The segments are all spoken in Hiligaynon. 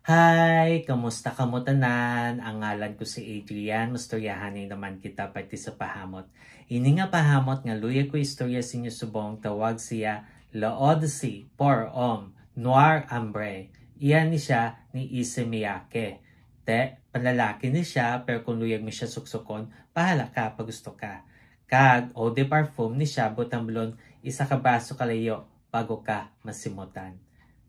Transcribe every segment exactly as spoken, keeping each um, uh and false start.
Hi! Kamusta kamo tanan? Ang ngalan ko si Adrian. Mastoryahanay naman kita parte sa pahamot. Ini nga pahamot nga luyag ko istorya sa inyo subong tawag siya L'Eau de Cire Pour Homme Noir Ambre. Iya ni siya ni Issey Miyake. Te, panlalaki ni siya, pero kung luyag mo siya suksukon, pahala ka pag gusto ka. Kag eau de parfum ni siya, buot silingon, isa ka braso kalayo bago ka masimutan.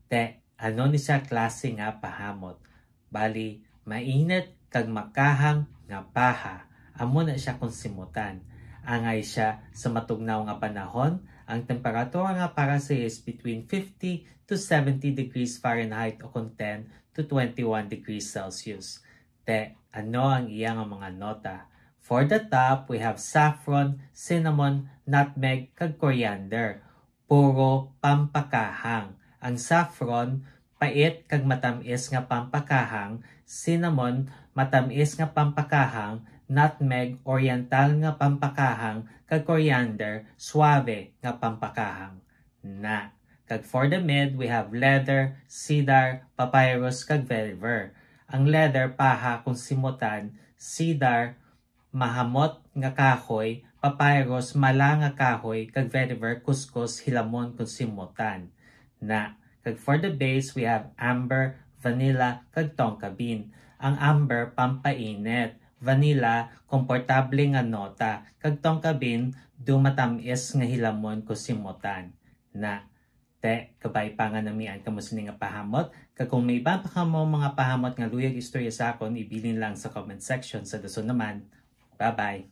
Te, ano ni siya klase nga pahamot? Bali, mainit kag makahang nga paha. Amo na siya kung simutan. Angay siya sa matugnaw nga panahon, ang temperatura nga para sa iya is between fifty to seventy degrees Fahrenheit o kon ten to twenty-one degrees Celsius. Te, ano ang iya nga mga nota? For the top, we have saffron, cinnamon, nutmeg, kag coriander. Puro pampakahang. Ang saffron, pait kag matamis nga pampakahang, cinnamon, matamis nga pampakahang, nutmeg, oriental nga pampakahang, kag coriander, suabe nga pampakahang. Na. Kag for the mid, we have leather, cedar, papyrus, kag vetiver. Ang leather, paha kung simutan, cedar, mahamot nga kahoy, papyrus, mala nga kahoy, kag vetiver, kuskus, hilamon kung simutan. Na. Kag for the base, we have amber, vanilla, kag tonka bean. Ang amber, pampainit. Vanilla, komportable nga nota. Kag tonka bean, daw matamis nga hilamon kung simutan. Na. Te, kabay pa nga namian kamo sini nga pahamot. Kag kung may iban pa kamo mga pahamot nga luyag istorya sa akon, ibilin lang sa comment section. Sa dason naman. Bye-bye.